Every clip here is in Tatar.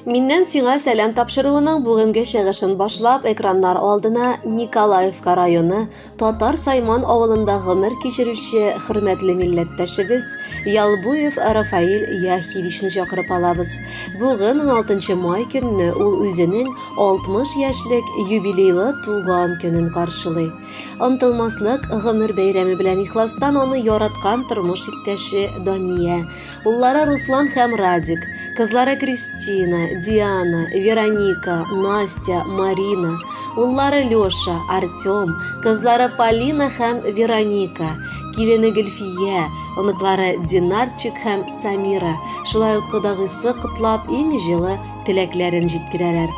Миннән сиңа сәлам тапшыруының бүгенге чыгышын башлап, экраннар алдына Николаевка районы Татар Сайман авылында гомер кичерүче хөрмәтле милләттәшебез Ялбуев Рафаил Яхивичны чакырып алабыз. Бүген 16 май көнне ул үзенең 60 яшьлек юбилейлы туган көнен каршылый. Онтылмаслык гомер бәйрәме белән ихластан аны яраткан тормыш иптәше Дания, уллары Руслан һәм Радик, кызлары Кристина, Диана, Вероника, Настя, Марина, уллары Леша, Артем, кызлары Полина һәм Вероника, килене Гөлфия, оныклары Динарчик һәм Самира, шулай ук кодагыйсы котлап иң җылы теләкләрен җиткерәләр.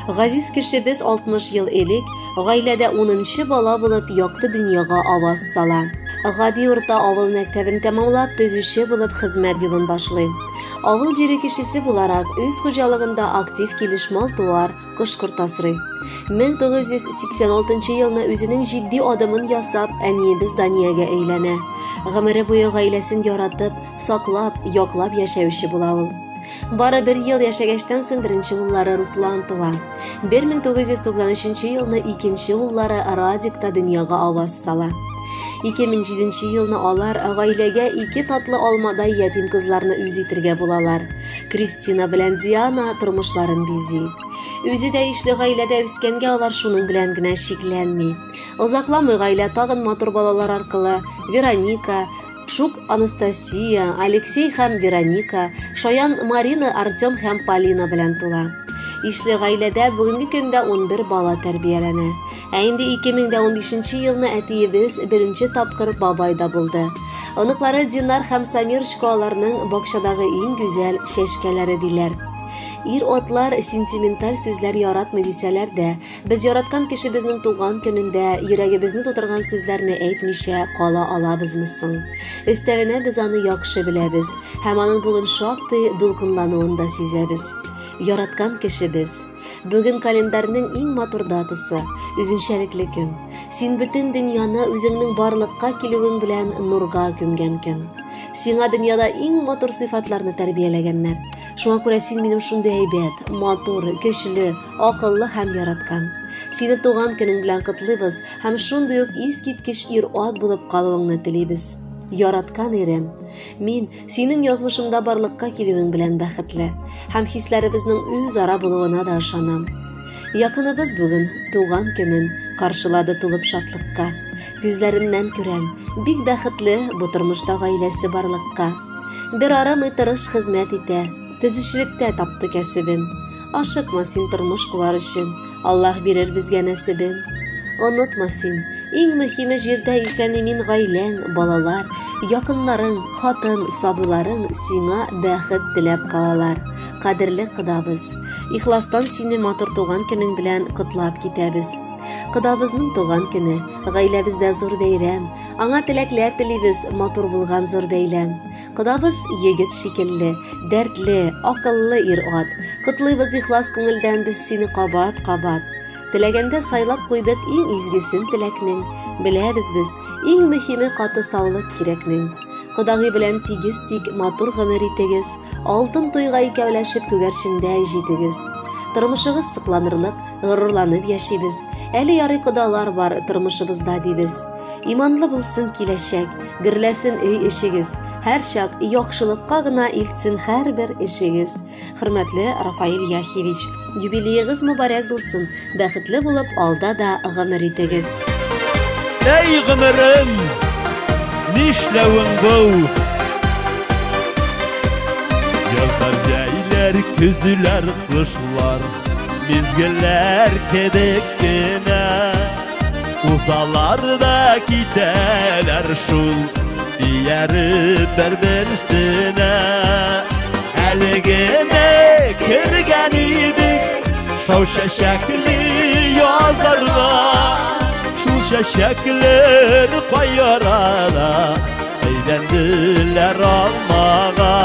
Газиз кешебез 60 ел элек гаиләдә 10нчы бала булып якты дөньяга аваз сала. Гади урта авыл мәктәбен тәмамлап, төзүче булып хезмәт юлын башлый. Авыл җире кешесе буларак, үз хуҗалыгында актив килеш мал-туар, кош-корт асрый. 1986 елны үзенең җитди адымын ясап, әниебез Даниягә өйләнә. Гомере буе гаиләсен яратып, саклап, яклап яшәүче була ул. Бары бер ел яшәгәчтән соң беренче уллары Руслан туа. 1993 елны икенче уллары Радик та дөньяга аваз сала. 2007 елны алар гаиләгә ике татлы алмадай ятим кызларны үз итергә булалар. Кристина белән Диана тормышларын бизи. Үзе дә ишле гаиләдә үскәнгә алар шуның белән генә шикләнми. Озакламый гаилә тагын матур балалар аркылы Вероника, Шук Анастасия, Алексей һәм Вероника, Шаян Марина, Артем һәм Полина белән тула. Ишле гаиләдә бүгенге көндә 11 бала тәрбияләнә. Ә инде 2015 елны әтиебез беренче тапкыр бабай да булды. Оныклары Динар һәм Самирочка аларның бакчадагы иң гүзәл чәчкәләре диләр. Ир-атлар сентименталь сүзләр яратмый дисәләр дә, без яраткан кешебезнең туган көнендә йөрәгебезне тутырган сүзләрне әйтмичә кала алабызмы соң? Өстәвенә без аны яхшы беләбез һәм аның бүген шактый дулкынлануын да сизәбез. Яраткан кешебез. Бүген календарьның иң матур датасы, үзенчәлекле көн. Син бөтен дөньяны үзеңнең барлыкка килүең белән нурга күмгән көн. Сиңа дөньяда иң матур сыйфатларны тәрбияләгәннәр. Шуңа күрә син минем шундый әйбәт, матур, көчле, акыллы һәм яраткан. Сине туган көнең белән котлыйбыз һәм шундый ук искиткеч ир-ат булып калуыңны телибез. Яраткан ирем, мин синең язмышымда барлыкка килүең белән бәхетле һәм хисләребезнең үзара булуына да ышанам. Якыныбыз бүген туган көнен каршылады тулып шатлыкка. Күзләреннән күрәм, бик бәхетле бу тормышта гаиләсе барлыкка. Бер арымый тырыш хезмәт итә, төзүчелектә тапты кәсебен. Ашыкма син тормыш куар өчен, Аллаһ бирер безгә нәсебен. Онытма син, иң мөһиме җирдә исән-имин гаиләң, балалар, якыннарың, хатын, сабыйларың сиңа бәхет теләп калалар. Кадерле кодабыз, ихластан сине матур туган көнең белән котлап китәбез. Кодабызның туган көне, гаиләбездә зур бәйрәм, аңа теләкләр телибез, матур булган зур бәйләм. Кодабыз егет шикелле, дәртле, акыллы ир-ат. Котлыйбыз ихлас күңелдән без сине кабат-кабат. Теләгәндә сайлап куйдык иң изгесен теләкнең. Беләбез без, иң мөһиме каты саулык кирәкнең. Кодагый белән тигез тик матур гомер итегез, алтын туйга икәүләшеп күгәрчендәй җитегез. Тормышыгыз сокланырлык, горурланып яшибез. Әле ярый кодалар бар тормышыбызда дибез. Иманлы булсын киләчәк, гөрләсен өй эшегез, һәрчак яхшылыкка гына илтсен һәрбер эшегез. Хөрмәтле Рафаил Яхьевич, юбилеегыз мөбарәк булсын, бәхетле булып алда да гомер итегез. Әй гомерем, нишләвең бу? Язлар, җәйләр, көзләр, кышлар, мизгелләр кебек кенә. Узалар да китәләр шул, ияреп бер-берсенә. Әле генә кергән идек шау чәчәкле язларга. Шул чәчәкләр кай арада әйләнделәр алмага.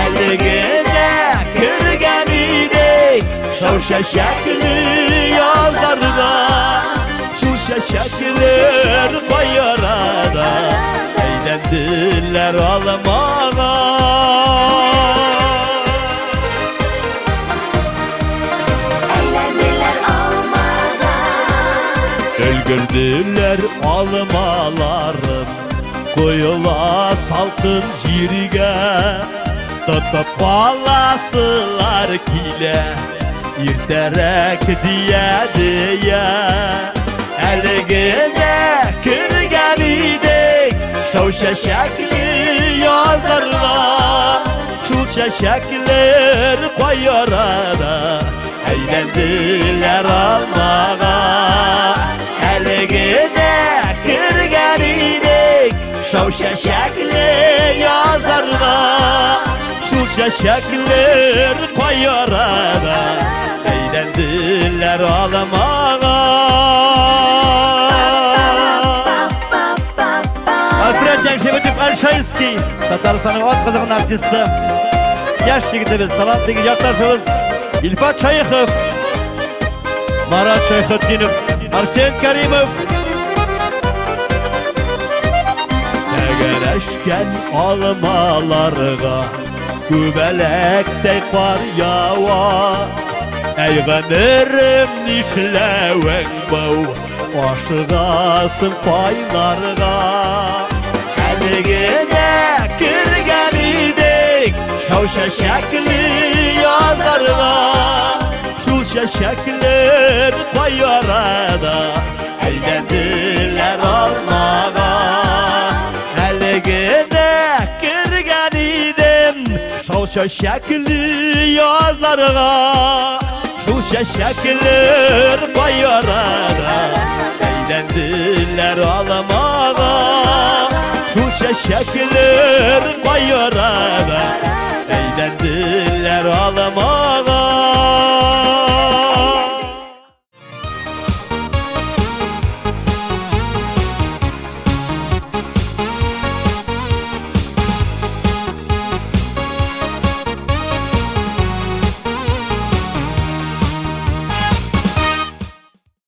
Әле генә кергән идек шау чәчәкле язларга. Шул чәчәкләр кай арада әйләнделәр алмага. Өлгерделәр алмаларым, коела салкын җиргә. Тотып каласылар килә, иртәрәк дия-дия. Әле генә кергән идек шау чәчәкле язларга. Шул чәчәкләр кай арада әйләнделәр алмага. Әле генә кергән идек шау чәчәкле язларга. Шул чәчәкләр кай арада әйләнделәр алмага. Альфред Яншеветов Альшайский, Татарстанның атказанган артисты, яшь егетебез, талантлы якташыбыз Илфат Шәехов, Марат Шәйхетдинов, Арсен Каримов. Тәгәрәшкән алмаларга күбәләктәй кар ява. Әй гомерем, нишләвең бу, ашыгасың кайларга? Әле генә кергән идек шау чәчәкле язларга. Шул чәчәкләр кай арада әйләнделәр алмага. Әле генә кергән идем шау чәчәкле язларга. Шул чәчәкләр кай арада әйләнделәр алмага. Шул чәчәкләр кай арада әйләнделәр алмага.